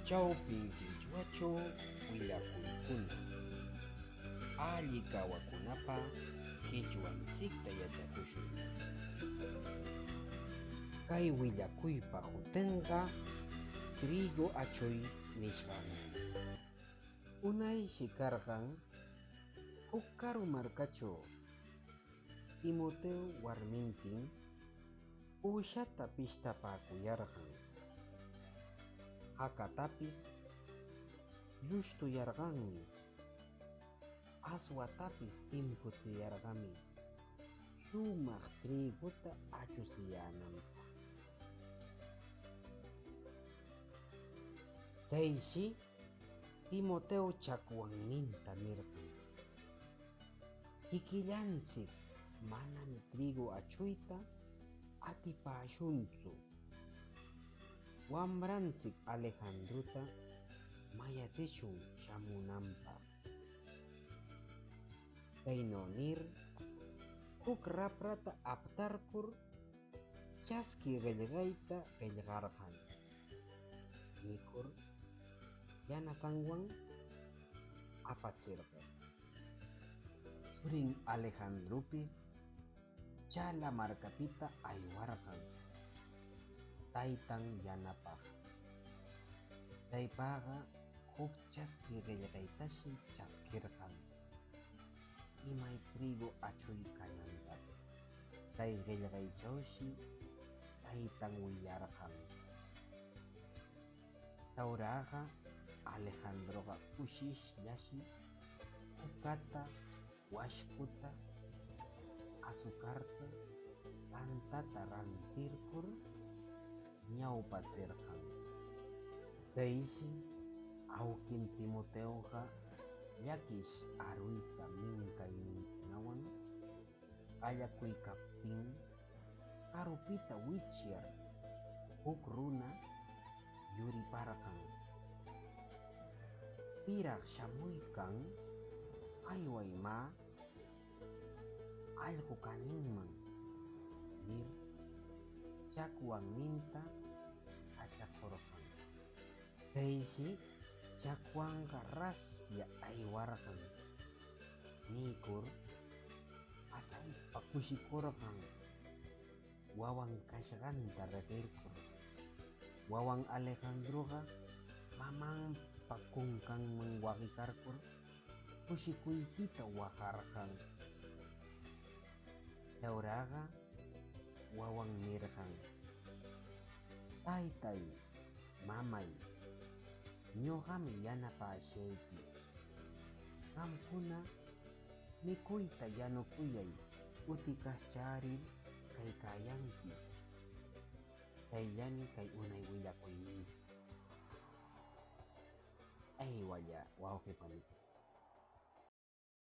Chawpin qichwachaw willakuykuna. Alli kawakunapaq qichwanchikta yachakushun. Kay willakuypa hutinqa Trigu achuy nishqanmi. Unayshi karqan huk karu markachaw Timoteo warmintin uushata pishtapaakuyarqan. Hakatapis llushtuyarqanmi, aswatapis timpuchiyarqanmi shumaq triguta achuchiyaananpaq. Tsayshi Timoteo chakwanninta nirqan: "Kikillanchik manami trigu achuyta atipaashuntsu, wamranchik Alejandrota mañachishun shamunanpaq". Chaynaw nir huk raprata aptarkur chaski qillqayta qillqarqan. Niykur yanasanwan apachirqan. Churin Alejandropis Chala markapita aywarqan taytan yanapaq. Chaypaqqa huk chaski qillqaytashi chaskirqan imay trigu achuy kananta. Chay qillqaychawshi taytan willarqan. Chawraqa Alejandroqa kushishllashi kukata, washkuta, asukarta, tantata rantirkur ñawpachirqan. Tsayshi awkin Timoteoqa llakish aruyta minkayninkunawan qallakuykaptin karupita wichiyar huk runa yuriparqan. ¿Piraq shamuykan? Ayway maa, allqu kaninman, nir chakwanninta kachakurqan. Tsayshi chakwanqa raslla aywarqan. Niykur pasaypa kushikurqan wawan kashqanta riqirkur. Wawan Alejandroqa mamanpa kunkanman waqaykurkur kushikuypita waqarqan. Chawraqa wawan nirqan: "Taytay, mamay, ñuqami yanapaashayki. Qamkuna mikuyta yanukuyay utikashchari kaykaayanki". Chayllami kay unay willakuyninchik. Aywalla, wawqi panikuna.